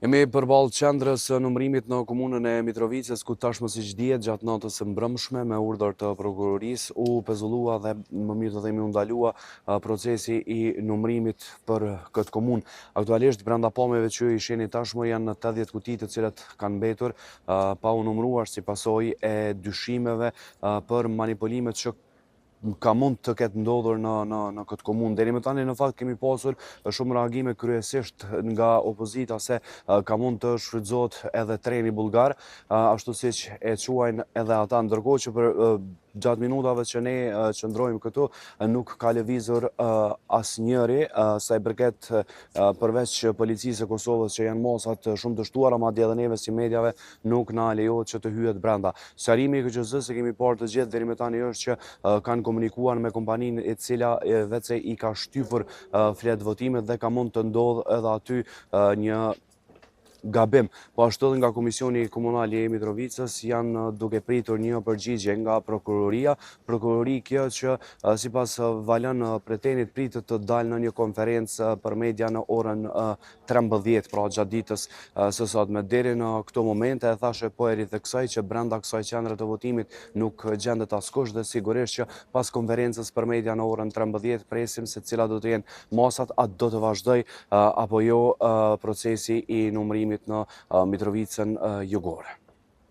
Jemi përballë qendrës së numërimit në komunën e Mitrovicës, ku tashmë siç dihet gjatë natës së mbrëmshme me urdhër të prokurorisë u pezullua dhe më mirë të themi u ndalua procesi i numërimit për këtë komunë. Aktualisht brenda pamjeve që ju i shihni tashmë janë 80 kuti të cilat kanë mbetur pa u numëruar si pasojë e dyshimeve për manipulimet që ka mund të ketë ndodhur në në në këtë komunë. Deri më tani në fakt kemi pasur shumë reagime kryesisht nga opozita se ka mund të shfrytëzohet edhe treni bullgar, ashtu siç e quajnë edhe ata ndërkohë që për gjatë minutave që ne qëndrojmë këtu nuk ka lëvizur asnjëri sa i përket përveç policisë së Kosovës që janë masat shumë të shtuara, madje edhe neve si mediave nuk na lejohet që të hyhet brenda. Sqarimi i KQZ-së e kemi parë të gjithë deri më tani është që kanë komunikuar me kompaninë e cila veçse i ka shtypur fletëvotimet dhe ka mund të ndodhë edhe aty një gabim. Po ashtu edhe nga Komisioni Komunal i Mitrovicës janë duke pritur një përgjigje nga prokuroria, prokurori kjo që sipas Valon Pretenit pritet të dalë në një konferencë për media në orën 13, pra gjatë ditës së sotme. Deri në këto momente e thashë po e ritheksoj që brenda kësaj qendre të votimit nuk gjendet askush dhe sigurisht që pas konferencës për media në orën 13 presim se cilat do të jenë masat, a do të vazhdojë apo jo procesi i numërimit në Mitrovicën Jugore.